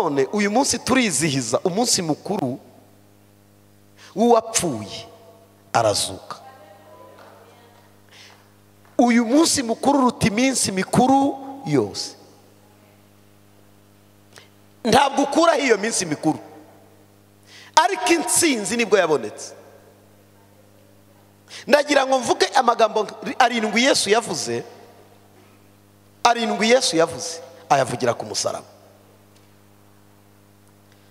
Nanone uyu munsi turizihiza umunsi mukuru w'uwapfuye arazuka. Uyu munsi mukuru uruta iminsi mikuru yose. Ntabwo ukuraho iyo minsi mikuru, ariko intsinzi nibwo yabonetse. Ndagira ngo mvuge amagambo arindwi Yesu yavuze, arindwi Yesu yavuze ayavugira ku musaraba.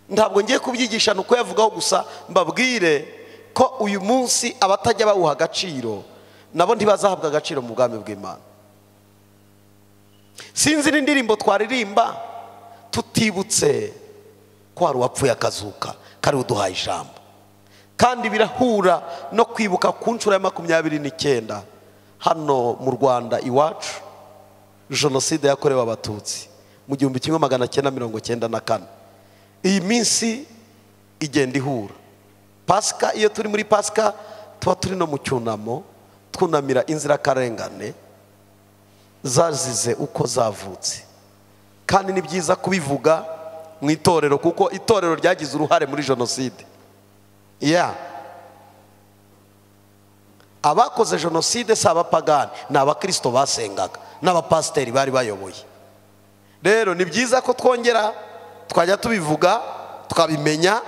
Ntabwo ngiye kubyigisha nuko yavugaho gusa, mbabwire ko uyu munsi abatajya bawuha agaciro nabo ntibazahabwa agaciro mu bwami bw'Imana. Sinzi n'indirimbo twaririmba tutibutse ko hari uwapfuye akazuka, kari uduhaye ijambo. Kandi birahura no kwibuka ku nshuro ya 29 hano mu Rwanda iwacu jenoside yakorewe Abatutsi mu 1994. Iyi minsi igenda ihura. Pasika, iyo turi muri Pasika tuba turi no mu cyunamo, twunamira inzirakarengane zazize uko zavutse. Kandi ni byiza kubivuga mu itorero, kuko itorero ryagize uruhare muri jenoside. Abakoze jenoside si abapagani, ni abakristo basengaga n'abapasiteri bari bayoboye. Rero ni byiza ko twongera twajya tubivuga tukabimenya,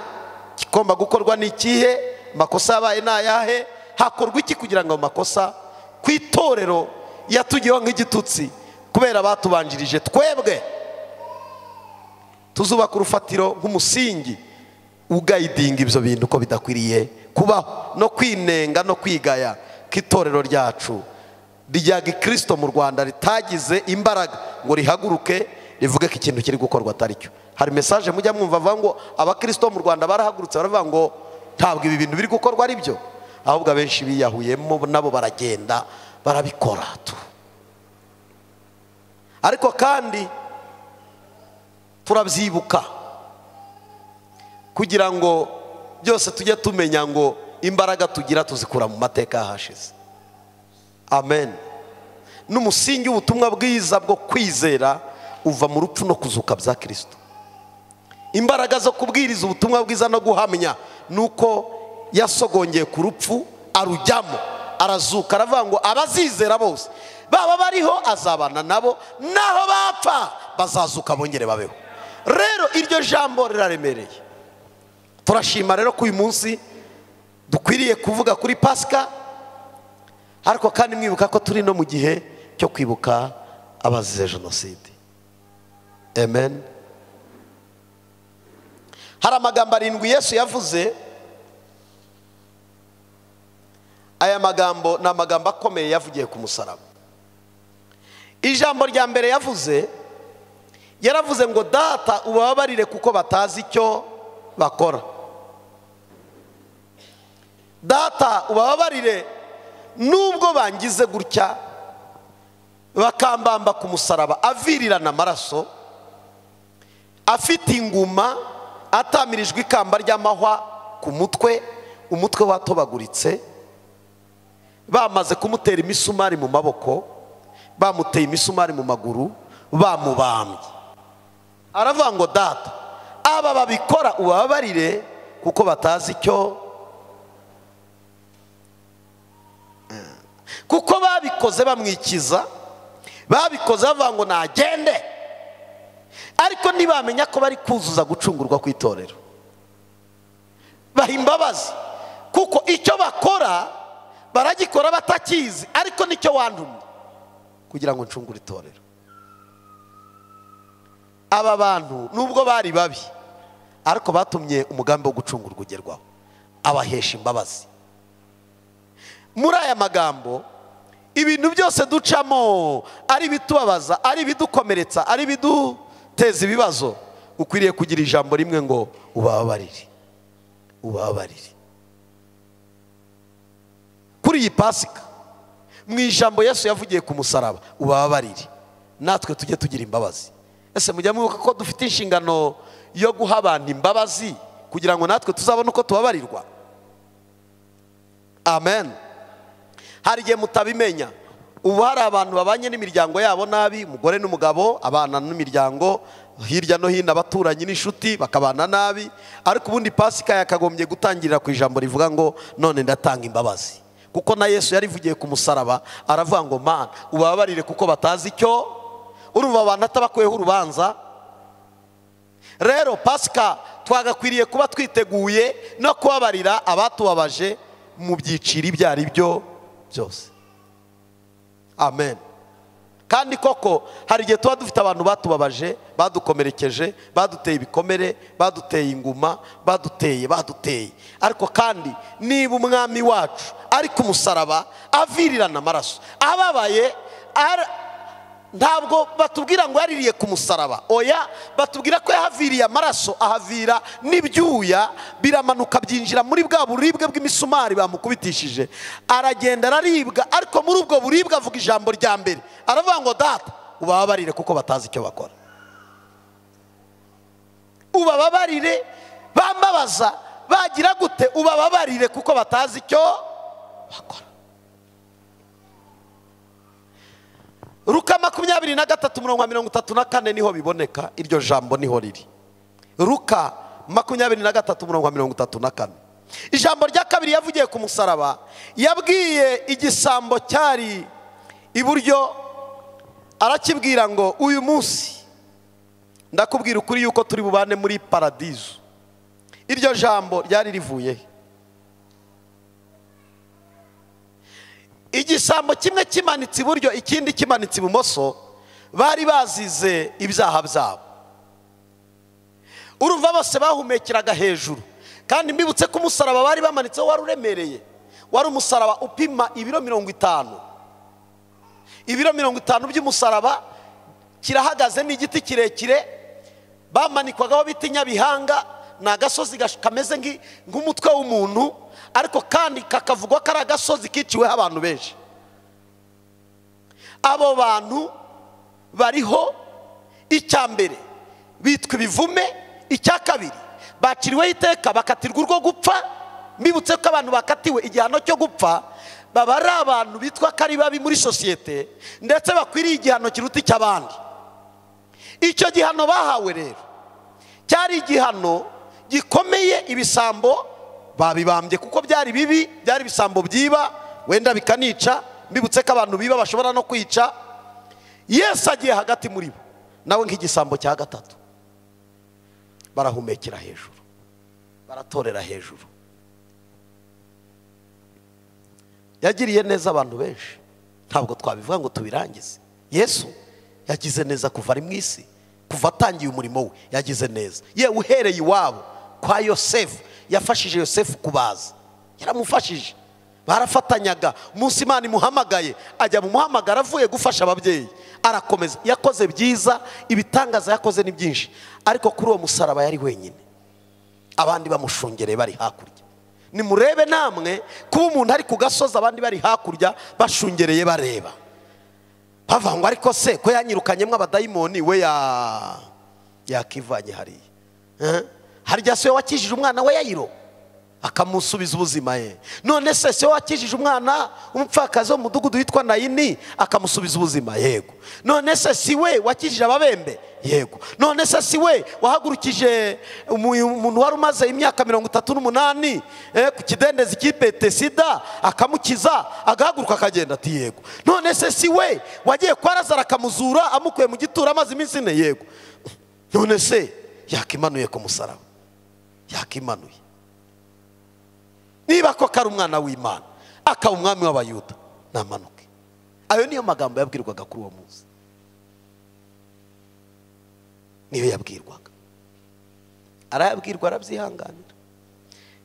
kigomba gukorwa ni ikihe, makosa yabaye ni ayahe, hakorwa iki kugira ngo makosa ku itorero yatugiyeho nk'igitutsi kubera batubanjirije twebwe tuzubaka urufatiro nk'umusingi ugayidinga ibyo bintu ko bidakwiriye kubaho, no kwinenga no kwigaya ko itorero ryacu rya gikristo mu Rwanda ritagize imbaraga ngo rihaguruke rivuge ko ikintu kiri gukorwa atari cyo. Hari message mujya mwumva avuga ngo abakristo mu Rwanda barahagurutse baravuga ngo ntabwo ibi bintu biri gukorwa ari byo, ahubwo abenshi biyahuyemo nabo baragenda barabikora tu. Ariko kandi turabyibuka kugira ngo byose tujye tumenya ngo imbaraga tugira tuzikura mu mateka yahashize. Amen. N'umusingi w'ubutumwa bwiza bwo kwizera uva mu rupfu no kuzuka bya Kristo. Imbaraga zo kubwiriza ubutumwa bwiza no guhamya nuko yasogongeye ku rupfu arujyamo arazuka, aravuga ngo abazizera bose baba bariho azabana nabo, naho bapfa bazazuka bongere babeho. Rero iryo jambo riraremereye. Turashima rero ko uyu munsi dukwiriye kuvuga kuri Pasika, ariko kandi mwibuka ko turi no mu gihe cyo kwibuka abazize jenoside. Amen. Hari amagambo arindwi Yesu yavuze. Aya magambo ni amagambo akomeye yavugiye ku musaraba. Ijambo rya mbere yavuze, yaravuze ngo data ubababarire kuko batazi icyo bakora. Data ubababarire nubwo bangize gutya bakambamba ku musaraba avirirana amaraso, afite inguma, atamirijwe ikamba ry'amahwa ku mutwe, umutwe watobaguritse, bamaze kumutera imisumari mu maboko, bamuteye imisumari mu maguru, bamubambye. Aravuga ngo data aba babikora ubababarire kuko batazi icyo, kuko babikoze bamwikiza, babikoze bavuga ngo nagende, ariko ntibamenya ko bari kuzuza gucungurwa ku itorero. Baha imbabazi kuko icyo bakora baragikora batakizi, ariko nicyo wantumye kugira ngo ncungure itorero. Aba bantu nubwo bari babi, ariko batumye umugambi wo gucungurwa ugerwaho, abahesha imbabazi. Muri aya magambo ibintu byose ducamo, ari bitubabaza, ari bidukomeretsa, ari biduteza ibibazo, ukwiriye kugira ijambo rimwe ngo ubababarire, ubababarire. Kuri iyi Pasika mu ijambo Yesu yavugiye ku musaraba, ubababarire, natwe tujye tugira imbabazi. Ese mujya mwibuka ko dufite inshingano yo guha abantu imbabazi kugira ngo natwe tuzabone uko tubabarirwa? Amen. Hari igihe mutabimenya, ubu hari abantu babanye n'imiryango yabo nabi, umugore n'umugabo, abana n'imiryango, hirya no hino abaturanyi n'inshuti bakabana nabi. Ariko ubundi Pasika yakagombye gutangirira ku ijambo rivuga ngo none ndatanga imbabazi, kuko na Yesu yarivugiye ku musaraba aravuga ngo Mana ubabarire kuko batazi icyo. Urumva abantu atabakuyeho urubanza. Rero Pasika twagakwiriye kuba twiteguye no kubabarira abatubabaje mu byiciro ibyo ari byo byose. Amen. Kandi koko hari igihe tuba dufite abantu batubabaje, badukomerekeje, baduteye ibikomere, baduteye inguma, baduteye. Ariko kandi niba umwami wacu ari ku musaraba avirirana amaraso, ababaye, ntabwo batubwira ngo yaririye ku musaraba, oya, batubwira ko yahaviriye amaraso, ahavira n'ibyuya biramanuka byinjira muri bwa buribwe bw'imisumari bamukubitishije, aragenda araribwa. Ariko muri ubwo buribwe avuga ijambo rya mbere, aravuga ngo Data ubababarire kuko batazi icyo bakora. Ubababarire, bambabaza bagira gute, ubababarire kuko batazi icyo bakora. Luka 23:34 niho biboneka, iryo jambo niho riri. Luka 23:34. Ijambo rya kabiri yavugiye ku musaraba, yabwiye igisambo cyari iburyo, arakibwira ngo uyu munsi ndakubwira ukuri yuko turi bubane muri paradizo. Iryo jambo ryari rivuye he? Igisambo kimwe kimanitse iburyo, ikindi kimanitse ibumoso, bari bazize ibyaha byabo. Urumva bose bahumekeraga hejuru. Kandi mbibutse ko umusaraba bari bamanitseho wari uremereye, wari umusaraba upima ibiro 50. Ibiro 50 by'umusaraba kirahagaze n'igiti kirekire bamanikwagaho bita inyabihanga, ni agasozi kameze nk'umutwe w'umuntu, ariko kandi kakavugwa ko ari agasozi kiciweho abantu benshi. Abo bantu bariho, icya mbere bitwa ibivume, icya kabiri baciriweho iteka bakatirwa urwo gupfa. Mbibutse ko abantu bakatiwe igihano cyo gupfa baba ari abantu bitwa ko ari babi muri sosiyete, ndetse bakwiriye igihano kiruta icy'abandi. Icyo gihano bahawe rero cyari igihano gikomeye. Ibisambo babibambye kuko byari bibi, byari ibisambo byiba wenda bikanica. Mbibutse ko abantu biba bashobora no kwica. Yesu agiye hagati muri bo nawe nk'igisambo cya gatatu, barahumekera hejuru, baratorera hejuru. Yagiriye neza abantu benshi, ntabwo twabivuga ngo tubirangize. Yesu yagize neza kuva ari mu isi, kuva atangiye umurimo we yagize neza. Yewe uhereye iwabo kwa Yosefu, yafashije Yosefu kubaza, yaramufashije, barafatanyaga. Umunsi Imana imuhamagaye ajya mu muhamagara avuye gufasha ababyeyi, arakomeza. Yakoze byiza, ibitangaza yakoze ni byinshi, ariko kuri uwo musaraba yari wenyine, abandi bamushungereye bari hakurya. Nimurebe namwe kuba umuntu ari ku gasozi abandi bari hakurya bashungereye bareba, bavuga ngo ariko se ko yanyirukanyemo abadayimoni we yakivanye hariya? Harya se wakijije umwana we Yayiro akamusubiza ubuzima ye? None se se wakijije umwana umupfakazi wo mu mudugudu witwa Nayini akamusubiza ubuzima? Yego. None se si we wakijije ababembe? Yego. None se si we wahagurukije umuntu wari umaze imyaka 38 ku kidendezi cy'Betesida akamukiza agahaguruka akagenda? Ati yego. None se si we wagiye kwa Lazaro akamuzura amukuye mu gituro amaze iminsi 4? Yego. None se yakimanuye ku musaraba, yakimanuye. Niba ko kari umwana w'Imana akaba umwami w'Abayuda, namanuke. Ayo niyo magambo yabwirwaga kuri uwo munsi, niyo yabwirwaga, arayabwirwa arabyihanganira.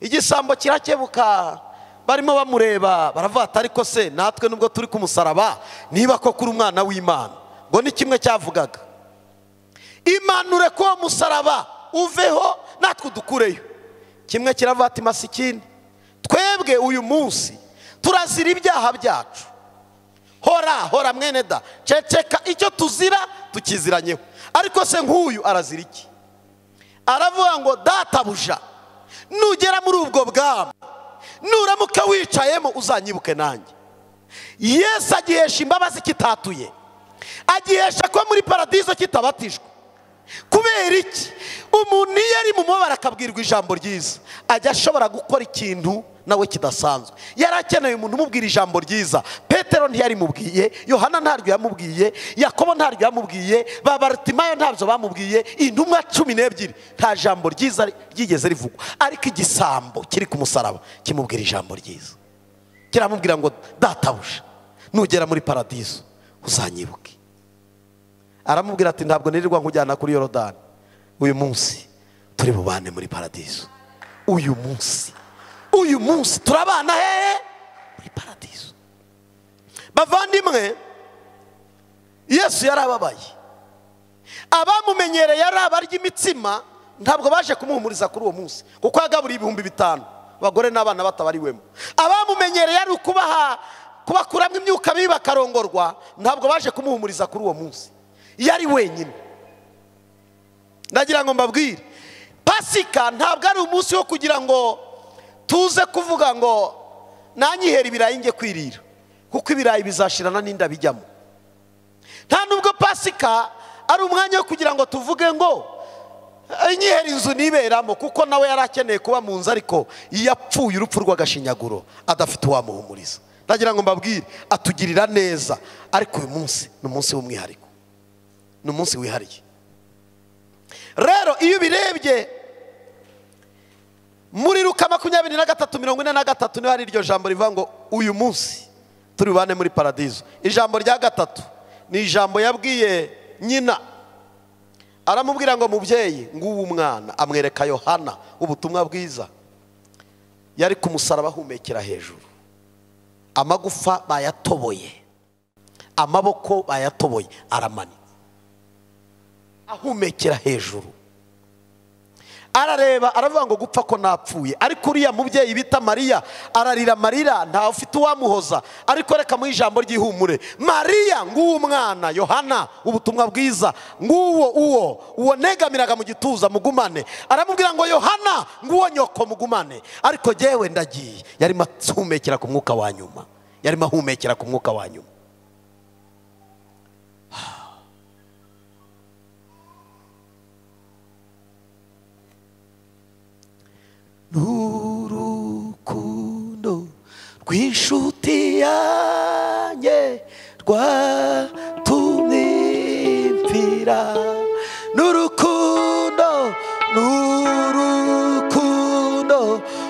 Igisambo kirakebuka, barimo bamureba baravuga ati ariko se natwe nubwo turi ku musaraba, niba ko kuri umwana w'Imana, ngo ni kimwe cyavugaga, imanure ko musaraba uveho natwe dukureyo. Kimwe kiravuga ati masikini, twebwe uyu munsi turazira ibyaha byacu. Hora hora mwene da, ceceka, icyo tuzira tukiziranyeho. Ariko se nk'uyu arazira iki? Aravuga ngo databuja, nugera muri ubwo bwami, nuramuka wicayemo uzanyibuke nanjye. Yesu agihesha imbabazi kitatuye, agihesha ko muri paradizo kitabatijwe. Kubera iki? Umuntu iyo ari mu mubabaro akabwirwa ijambo ryiza, ajya ashobora gukora ikintu nawe kidasanzwe. Yari akeneye umuntu umubwira ijambo ryiza. Petero ntiyarimubwiye, Yohana ntaryo yamubwiye, Yakobo ntaryo yamubwiye, ba Bartimayo ntabyo bamubwiye, intumwa 12 nta jambo ryiza ryigeze rivugwa. Ariko igisambo kiri ku musaraba kimubwira ijambo ryiza, kiramubwira ngo databuja, nugera muri paradiso uzanyibuke. Aramubwira ati ntabwo nirirwa nkujyana kuri Yorodani, uyu munsi turi bubane muri paradiso. Uyu munsi turabana hehe? Muri paradiso. Bavandimwe, Yesu yarababaye. Abamumenyereye ari abarya imitsima ntabwo baje kumuhumuriza kuri uwo munsi, kuko yagaburiye 5000 abagore n'abana batabariwemo. Abamumenyereye ari ukubaha kubakuramo imyuka mibi bakarongorwa, ntabwo baje kumuhumuriza kuri uwo munsi. Yari wenyine. Ndagira ngo mbabwire, Pasika ntabwo ari umunsi wo kugira ngo tuze kuvuga ngo nanyihera ibirayi nge kwirira, kuko ibirayi bizashirana n'inda bijyamo. Nta nubwo Pasika ari umwanya wo kugira ngo tuvuge ngo nyihera inzu niberamo, kuko nawe yari akeneye kuba mu nzu, ariko yapfuye urupfu rw'agashinyaguro adafite uwamuhumuriza. Ndagira ngo mbabwire, atugirira neza, ariko uyu munsi ni umunsi w'umwihariko, ni umunsi wihariye. Rero iyo ubirebye muri Luka 23:43 niho hari iryo jambo rivuga ngo uyu munsi turi bane muri paradiso. Ijambo rya gatatu ni ijambo yabwiye nyina, aramubwira ngo mubyeyi nguwo umwana, amwereka Yohana ubutumwa bwiza. Yari ku musaraba ahumekera hejuru, amagufa bayatoboye, amaboko bayatoboye, aramanitse ahumekera hejuru. Arareba aravuga ngo gupfa ko napfuye. Ariko uriya mubyeyi bita Mariya ararira amarira, nta ufite uwamuhoza, ariko reka mu ijambo ry'ihumure, Mariya nguwo umwana Yohana ubutumwa bwiza, nguwo uwo negamiraga mu gituza mugumane. Aramubwira ngo Yohana nguwo nyoko mugumane, ariko jyewe ndagiye. Yarimo ahumekera ku mwuka wa nyuma, yarimo ahumekera ku mwuka wa nyuma. N'urukundo rw'inshuti yanjye rwatumye mpfira, n'urukundo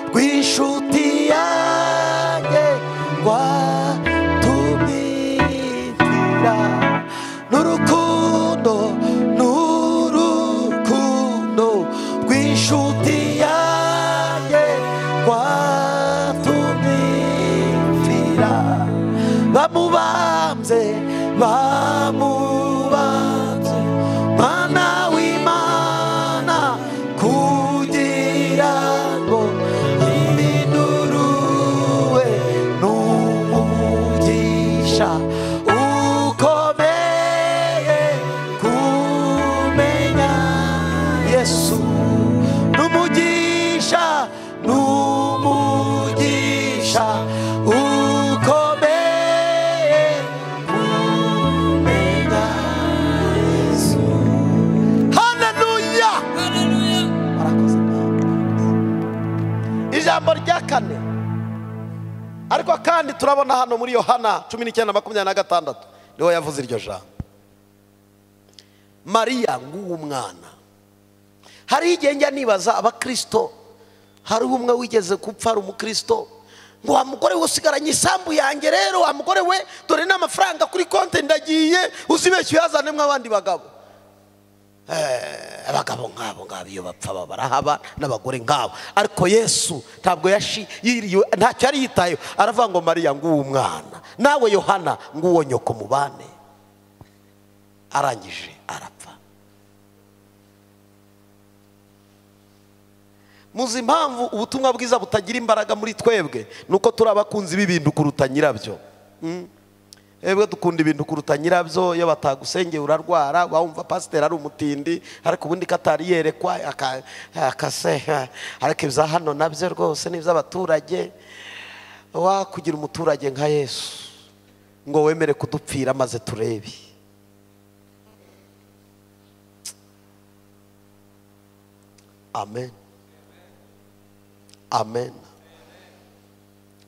rw'inshuti yanjye rwatumye mpfira, n'urukundo rw'inshuti yanjye rwatumye mpfira. Bamubambye Mwana w'Imana, kugira ngo mpinduruwe n'umugisha ukomeye kumenya Yesu, n'umugisha ukomeye kumenya Yesu. Haleluya! Ijambo rya kane, ariko kandi turabona hano muri Yohana 19:26 niho yavuze iryo jambo. Mariya nguwo umwana. Hari igihe njya nibaza abakristo, hari umwe wigeze gupfa ari umukristo, ngo wa mugore we usigaranye isambu yanjye, rero wa mugore we dore n'amafaranga kuri konti ndagiye, uzibeshye uyazanemo abandi bagabo. Abagabo nk'abo ngabo iyo bapfa barahaba, n'abagore nk'abo. Ariko Yesu ntabwo ntacyo yari yitayeho, aravuga ngo Mariya nguwo umwana, nawe Yohana nguwo nyoko mubane. Arangije arapfa. Muzi impamvu ubutumwa bwiza butagira imbaraga muri twebwe? Nuko turi abakunzi b'ibintu kuruta nyirabyo. Ebwe dukunda ibintu kuruta nyirabyo. Iyo batagusengeye urarwara, wumva pasiteri ari umutindi, ariko ubundi katari yerekwa akase, ariko ibya hano nabyo rwose ni iby'abaturage. Wakugira umuturage nka Yesu ngo wemere kudupfira maze turebe. Amen. Amen.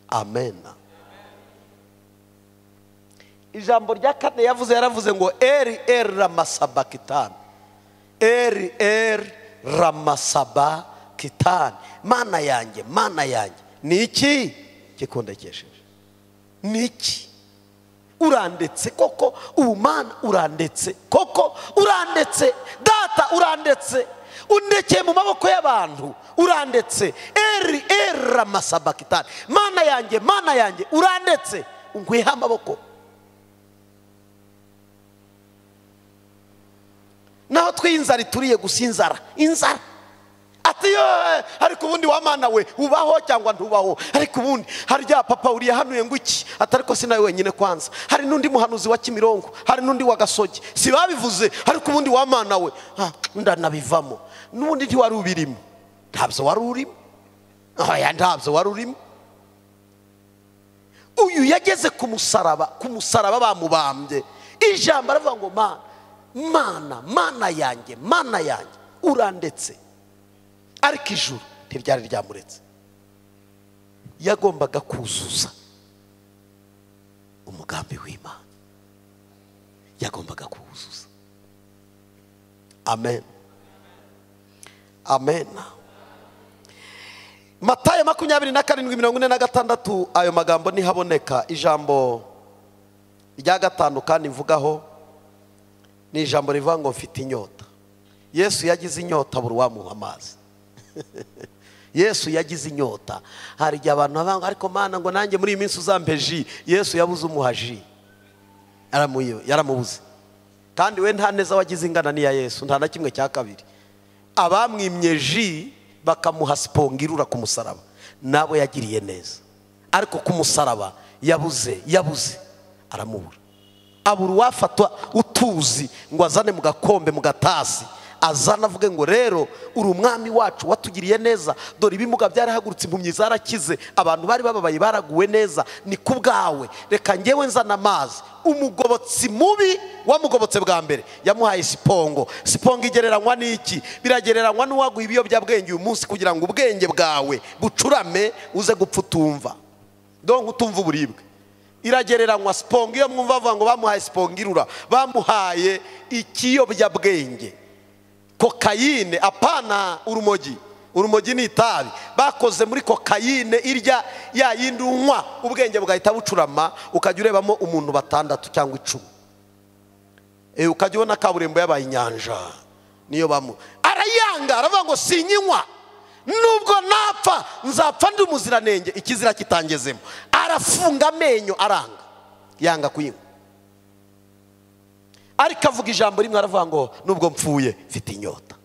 Amen. Ijambo rya kane yavuze, yaravuze ngo eri eri ramasabakitani, eri eri ramasabakitani, mana yanjye, mana yanjye, ni iki kikundekesheje? Ni iki? Urandetse koko, ubu mana urandetse koko, urandetse data, urandetse, undekeye mu maboko y'abantu, urandetse. Eri eri ramasabakitani, mana yanjye, mana yanjye, urandetse, unkwiha amaboko. Naho twinzara ituriye gusa inzara, inzara ati ariko ubundi wa mana we ubaho cyangwa ntubaho? Ariko ubundi hari rya papa uriya hanuye ngo iki, atariko sinawe wenyine kwanza, hari n'undi muhanuzi wa Kimironko, hari n'undi wa Gasogi, si babivuze, ariko ubundi wa mana we ndanabivamo. N'ubundi ntiwari ubirimo, ntabyo wari urimo, oya ntabyo wari urimo. Uyu yageze ku musaraba, ku musaraba bamubambye, ijambo aravuga ngo mana, mana, mana yanjye, mana yanjye, urandetse. Ariko ijuru ntiryari ryamuretse, yagombaga kuzuza umugambi w'Imana, yagombaga kuwuzuza. Amen. Amen. Matayo 27:46, ayo magambo nihaboneka. Ijambo rya gatanu kandi mvugaho ni ijambo rivuga ngo mfite inyota. Yesu yagize inyota buri wamuha amazi. Yesu yagize inyota. Hari igihe abantu bavanga ariko mana ngo nanjye muri iyi minsi uzampe ji. Yesu yabuze umuha ji, yaramubuze. Kandi we nta neza wagize ingana n'iya Yesu, nta na kimwe cya kabiri. Abamwimye ji bakamuha sipongirura ku musaraba, nabo yagiriye neza, ariko ku musaraba yabuze, yabuze, aramubura. Abura uwafatwa utuzi ngo azane mu gakombe, mu gatasi, azana avuge ngo rero uri umwami wacu watugiriye neza, dore ibimuga byarahagurutse, impumyi zarakize, abantu bari bababaye baraguwe neza, ni ku bwawe, reka ngewe nzana amazi. Umugobotsi mubi wamugobotse bwa mbere yamuhaye sipongo. Sipongo igereranywa n'iki? Biragereranywa n'uwaguha ibiyobyabwenge uyu munsi kugira ngo ubwenge bwawe bucurame uze gupfa utumva, donc utumva uburibwe. Iragereranywa sipongo. Iyo mwumva bavuga ngo bamuhaye sipongo irura, bamuhaye ikiyobyabwenge, kokayine, apana urumogi. Urumogi ni itabi bakoze muri kokayine, irya ya yindi unywa ubwenge bugahita bucurama, ukajya urebamo umuntu 6 cyangwa 10, ukajya ubona kaburimbo yabaye inyanja. Niyo bamu arayanga, aravuga ngo sinyinywa, nubwo napfa nzapfa ndi umuziranenge, ikizira kitangezemo. Arafunga amenyo, aranga, yanga kuyinywa. Ariko avuga ijambo rimwe, aravuga ngo nubwo mpfuye mfite inyota.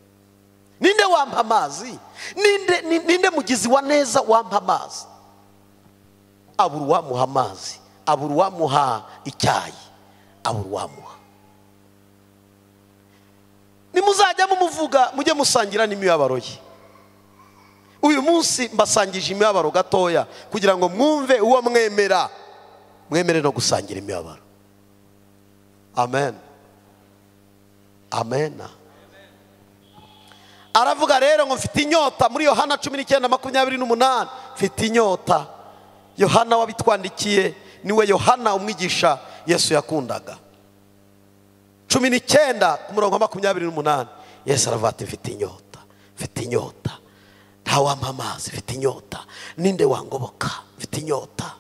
Ninde wampa amazi? Ninde mugizi wa neza wampa amazi? Abura uwamuha amazi, abura uwamuha icyayi, abura uwamuha. Nimuzajya mumuvuga mujye musangira n'imibabaro ye. Uyu munsi mbasangije imibabaro gatoya kugira ngo mwumve uwo mwemera, mwemere no gusangira imibabaro. Amen. Amen. Aravuga rero ngo mfite inyota muri Yohana 19:28, mfite inyota. Yohana wabitwandikiye niwe Yohana umwigisha Yesu yakundaga. 19 ku murongo wa 28, Yesu aravuga ati mfite inyota, mfite inyota, ntawampa amazi, mfite inyota, ninde wangoboka, mfite inyota.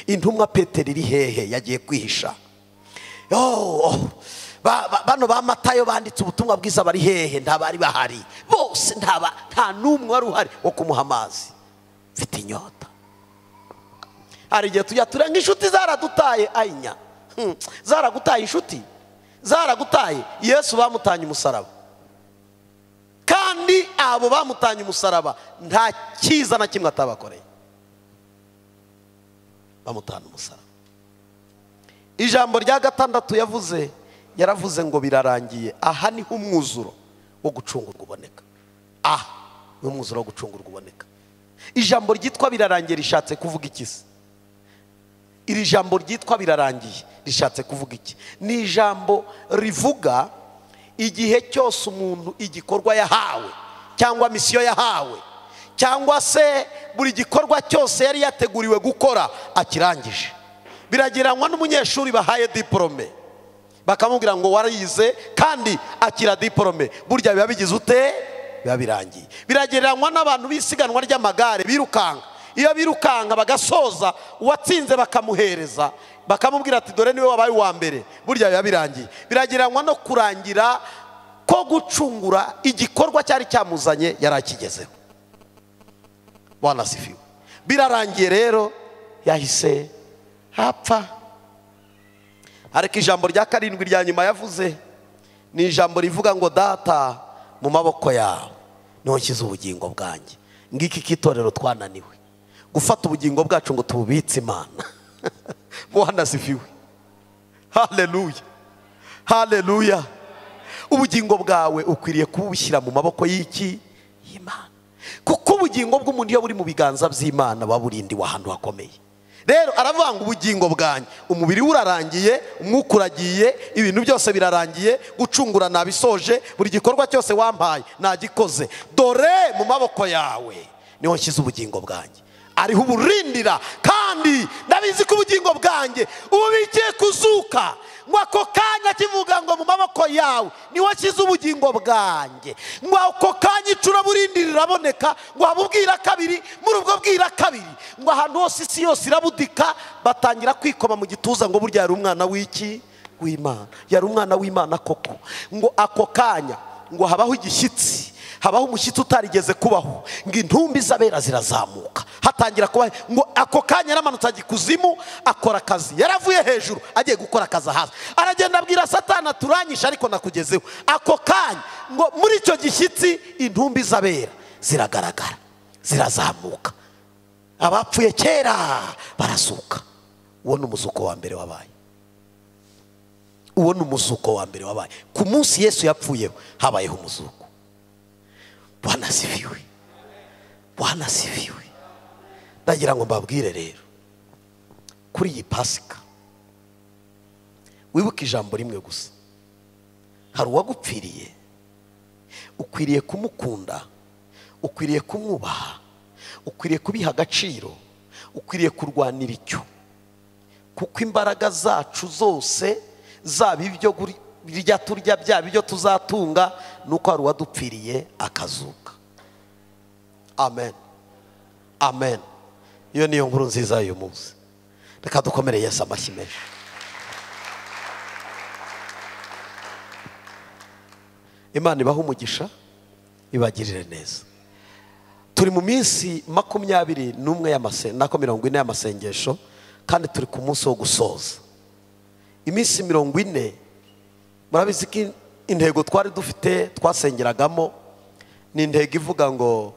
Intumwa Petero iri hehe? Yagiye kwihisha. Bano ba Matayo banditse ubutumwa bwiza bari hehe? Ntabari bahari bose, nta n'umwe wari uhari wo kumuha amazi. Mfite inyota. Hari igihe tujya turenga inshuti zaradutaye, ayinya zaragutaye, inshuti zaragutaye. Yesu bamutanye umusaraba, kandi abo bamutanye umusaraba nta cyiza na kimwe atabakoreye, bamutana umusaraba. Ijambo rya gatandatu yavuze, yaravuze ngo birarangiye. Aha niho umwuzuro wo gucungurwa uboneka. Aha niho umwuzuro wo gucungurwa uboneka. Ijambo ryitwa birarangiye rishatse kuvuga iki se? Iri jambo ryitwa birarangiye rishatse kuvuga iki? Ni ijambo rivuga igihe cyose umuntu igikorwa yahawe cyangwa misiyo yahawe, cyangwa se buri gikorwa cyose yari yateguriwe gukora akirangije. Biragereranywa n'umunyeshuri bahaye diporome, bakamubwira ngo warize kandi akira diporome, burya biba bigize ute? Biba birangiye. Biragereranywa n'abantu bisiganwa ry'amagare birukanka, iyo birukanka bagasoza, uwatsinze bakamuhereza, bakamubwira ati dore niwe wabaye uwa mbere, burya biba birangiye. Biragereranywa no kurangira ko gucungura igikorwa cyari cyamuzanye yarakigezeho. Bwana asifiwe. Birarangiye rero, yahise hapfa. Ariko ijambo rya karindwi rya nyuma yavuze ni ijambo rivuga ngo data mu maboko yawe niho nshyize ubugingo bwanjye. Ngiki kitorero twananiwe gufata ubugingo bwacu ngo tububitse Imana. Bwana asifiwe. Haleluya, haleluya. Ubugingo bwawe ukwiriye kubushyira mu maboko y'iki? Y'Imana. Kuko ubugingo bw'umuntu iyo buri mu biganza by'Imana buba burindiwe ahantu hakomeye. Rero aravuga ngo ubugingo bwanjye, umubiri urarangiye, umwuka uragiye, ibintu byose birarangiye, gucungura nabisoje, buri gikorwa cyose wampaye nagikoze, dore mu maboko yawe niho nshyize ubugingo bwanjye. Ariho uburindira, kandi ndabizi ko ubugingo bwanjye ububikiye kuzuka. Ngo ako kanya kivuga ngo mu maboko yawe niho nshyize ubugingo bwanjye, ngo ako kanya icuraburindi riraboneka, ngo habubwira kabiri, muri ubwo bwira kabiri ngo ahantu hose isi yose irabudika, batangira kwikoma mu gituza ngo burya yari umwana w'iki? W'Imana. Yari umwana w'Imana koko. Ngo ako kanya ngo habaho igishyitsi, habaho umushyitsi utarigeze kubaho, ngo intumbi z'abera zirazamuka, hatangira kuba. Ngo ako kanya yaramanutse ajya ikuzimu akora akazi, yaravuye hejuru agiye gukora akazi hasi, aragenda abwira Satani turanyisha ariko nakugezeho. Ako kanya ngo muri icyo gishyitsi intumbi z'abera ziragaragara, zirazamuka, abapfuye kera barasuka. Uwo ni umuzuko wa mbere wabaye. Uwo ni umuzuko wa mbere wabaye. Ku munsi Yesu yapfuyeho habayeho umuzuko. Bwana asifiwe. Bwana asifiwe. Ndagira ngo mbabwire rero kuri iyi Pasika, wibuke ijambo rimwe gusa: hari uwagupfiriye, ukwiriye kumukunda, ukwiriye kumwubaha, ukwiriye kubiha agaciro, ukwiriye kurwanira icyo. Kuko imbaraga zacu zose, zaba ibyo birya turya, byaba ibyo tuzatunga, nuko hari uwadupfiriye akazuka. Amen, amen. Iyo niyo nkuru nziza y'uyu munsi. Reka dukomere Yesu amashyi menshi. Imana ibahe umugisha, ibagirire neza. Turi mu minsi 21 y'amasengesho, 40 y'amasengesho, kandi turi ku munsi wo gusoza iminsi 40. Murabizi ko intego twari dufite twasengeragamo ni intego ivuga ngo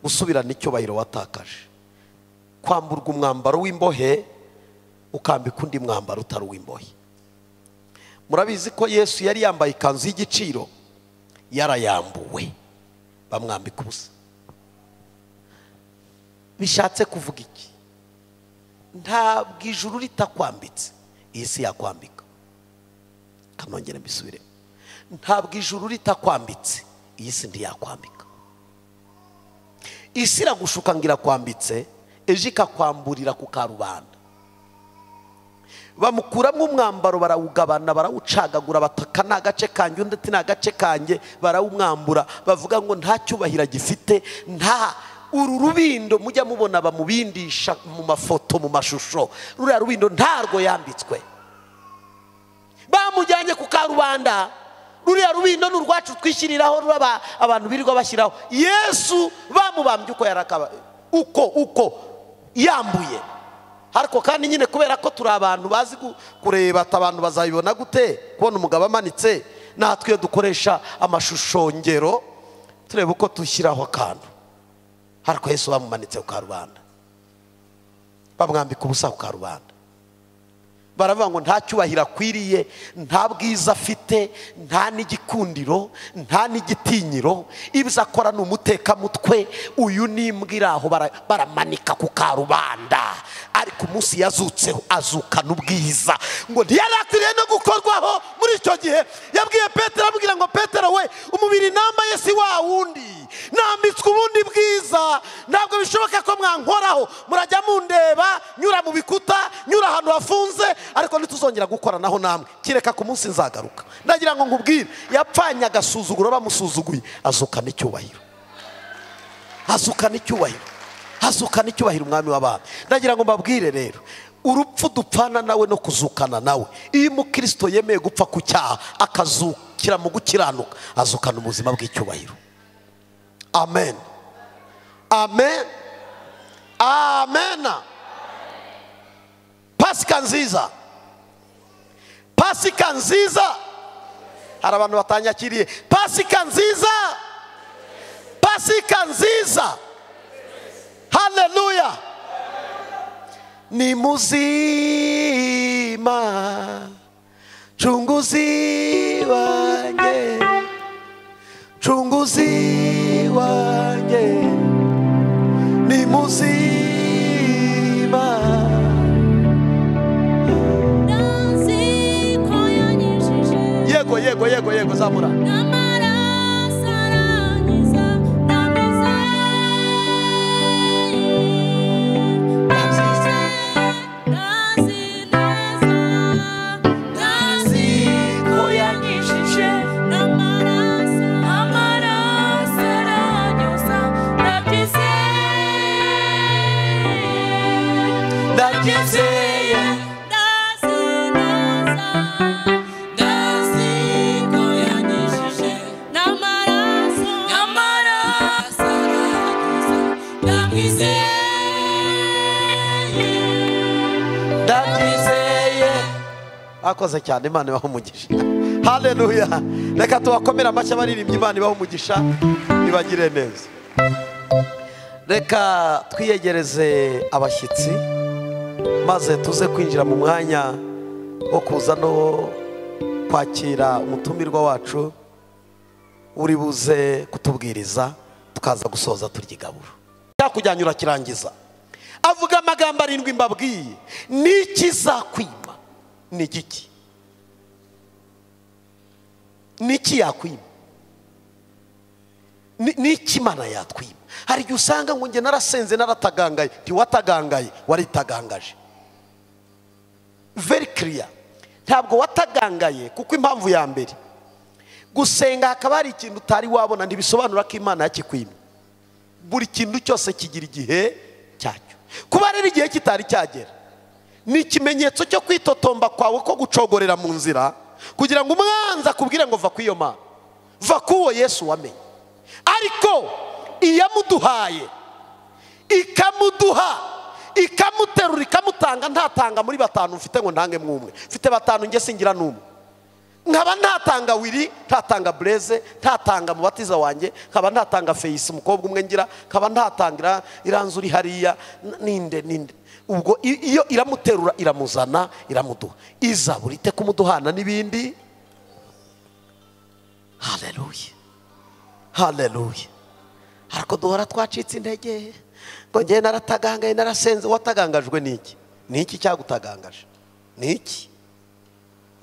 gusubirana icyubahiro watakaje, kwamburwa umwambaro w'imbohe ukambika undi mwambaro utari uw'imbohe. Murabizi ko Yesu yari yambaye ikanzu y'igiciro, yarayambuwe bamwambika ubusa. Bishatse kuvuga iki? Ntabwo ijuru ritakwambitse iyi si yakwambika. Kanongere mbisubiremo. Ntabwo ijuru ritakwambitse iyi si ntiyakwambika. Isi iragushuka ngo irakwambitse, ejo ikakwamburira ku karubanda. Bamukuramo umwambaro barawugabana, barawucagagura, bataka ni agace kanjye undi ati ni agace kanjye, barawumwambura, bavuga ngo nta cyubahiro gifite, nta uru rubindo mujya mubona bamubindisha mu mafoto, mu mashusho, ruriya rubindo ntarwo yambitswe. Bamujyanye ku karubanda, ruriya rubindo ni urwacu twishyiriraho, ruraba abantu birirwa bashyiraho. Yesu bamubambye uko yarakaba, uko yambuye. Ariko kandi nyine kubera ko turi abantu bazi kureba, abantu bazabibona gute kubona umugabo amanitse, natwe dukoresha amashusho ngero turebe uko tushyiraho akantu. Ariko Yesu bamumanitse ku karubanda, bamwambika ubusa ku karubanda, baravuga ngo nta cyubahiro akwiriye, nta bwiza afite, nta n'igikundiro, nta n'igitinyiro, ibyo akora ni umutekamutwe, uyu n'imbwa iri aho baramanika ku karubanda. Ariko umunsi yazutseho azukana ubwiza, ngo ntiyari akwiriye no gukorwaho. Muri icyo gihe yabwiye Petero, amubwira ngo Petero we, umubiri nambaye si wa wundi, Nambitswe ubundi bwiza, ntabwo bishoboka ko mwankoraho. Murajya mundeba nyura mu bikuta, nyura ahantu hafunze, ariko ntituzongera gukoranaho namwe kireka ku munsi nzagaruka. Ndagira ngo nkubwire, yapfanye agasuzuguro bamusuzuguye, azukana icyubahiro, azukana icyubahiro, azukana icyubahiro umwami w'abami. Ndagira ngo mbabwire rero, urupfu dupfana nawe no kuzukana nawe. Iyo umukristo yemeye gupfa ku cyaha akazukira mu gukiranuka, azukana ubuzima bw'icyubahiro. Amen, amen, amen. Pasika nziza, Pasika nziza. Hari abantu batanyakiriye. Pasika nziza, Pasika nziza. Haleluya. Ni muzima chunguzi wanjye, chunguzi wanjye, ni muzima. Yego yego yego yego, zamura. Akoze cyane, Imana ibahe umugisha. Haleluya. Reka tubakomere amashyi abaririmbyi, Imana ibahe umugisha, ibagire neza. Reka twiyegereze abashyitsi maze tuze kwinjira mu mwanya wo kuza no kwakira umutumirwa wacu uri buze kutubwiriza, tukaza gusoza turya igaburo. Cyakujyanye urakirangiza. Avuga amagambo arindwi mbabwiye, n'ikizakwima ni igiki? Niki yakwima? Niki Imana yatwima? Hari igihe usanga ngo njye narasenze naratagangaye. Ntiwatagangaye, waritagangaje. Very clear. Ntabwo watagangaye, kuko impamvu ya mbere, gusenga hakaba hari ikintu utari wabona ntibisobanura ko Imana yakikwima. Buri kintu cyose kigira igihe cyacyo. Kuba rero igihe kitari cyagera ni ikimenyetso cyo kwitotomba kwawe ko gucogorera mu nzira, kugira ngo umwanzi akubwire ngo va ku iyo Mana, va kuwo Yesu wamenye. Ariko iyamuduhaye ikamuduha, ikamuterura, ikamutanga, ntatanga muri batanu mfite ngo ntange mwumwe. Mfite batanu nge singira n'umwe. Nkaba ntatanga Wiri, ntatanga Blaise, ntatanga mubatiza wanjye, nkaba ntatanga Feisi umukobwa umwe ngira, nkaba ntatangira iranzuri hariya, ninde ninde. Ubwo iyo iramuterura iramuzana iramuduha, izabura ite kumuduhana n'ibindi. Haleluya, haleluya. Ariko duhora twacitse intege ngo ngiye naratagangaye narasenze. Watagangajwe n'iki? N'iki cyagutagangaje? N'iki?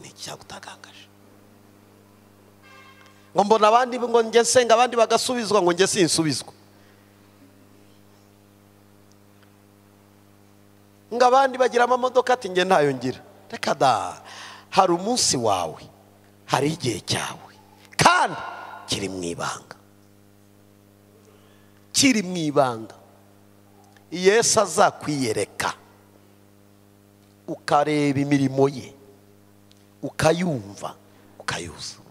N'iki cyagutagangaje? Ngo mbona abandi ngo njye nsenga abandi bagasubizwa, ngo njye sinsubizwa. Ngo abandi bagira amamodoka ati njye ntayo ngira. Reka da, hari umunsi wawe, hari igihe cyawe, kandi kiri mu ibanga, kiri mu ibanga. Yesu azakwiyereka, ukareba imirimo ye, ukayumva, ukayuza.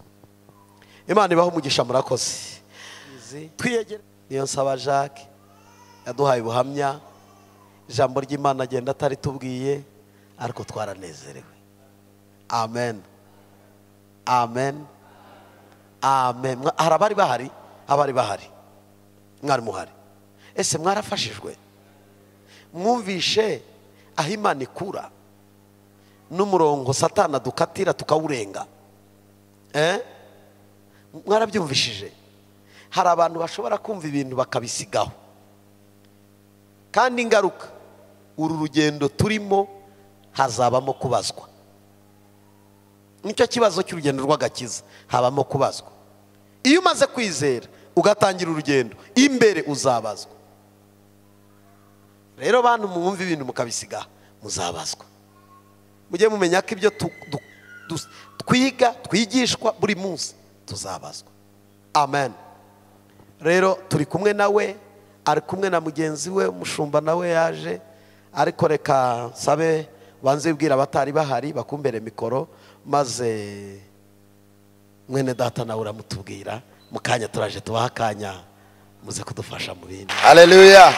Imana ibahe umugisha, murakoze. Twiyegere. Niyo nsaba Jacques yaduhaye ubuhamya, ijambo ry'Imana agenda atari tubwiye, ariko twaranezerewe. Amen, amen, amen. Hari abari bahari, abari bahari mwari muhari. Ese mwarafashijwe? Mwumvishe aho Imana ikura n'umurongo Satana dukatira tukawurenga? Mwarabyumvishije? Hari abantu bashobora kumva ibintu bakabisigaho, kandi ingaruka uru rugendo turimo hazabamo kubazwa. Nicyo kibazo cy'urugendo rw'agakiza, habamo kubazwa. Iyo umaze kwizera ugatangira urugendo, imbere uzabazwa. Rero bantu mwumva ibintu mukabisiga, muzabazwa. Mujye mumenya ko ibyo twiga twigishwa buri munsi tuzabazwa. Amen. Rero turi kumwe nawe, ari kumwe na mugenzi we umushumba nawe yaje, ariko reka sabe banze bwira abatari bahari bakumbere mikoro, maze mwene data nawe uramutubwira. Mukanya turaje tubaha akanya muze kudufasha mu bindi. Haleluya.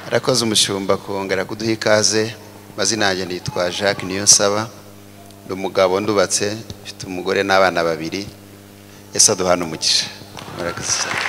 Arakoze umushumba kongera kuduha ikaze. Mazina yanjye nitwa Jacques Niyonsaba, ndi umugabo ndubatse, mfite umugore n'abana babiri. Yesu aduhana umugisha. Murakoze cyane.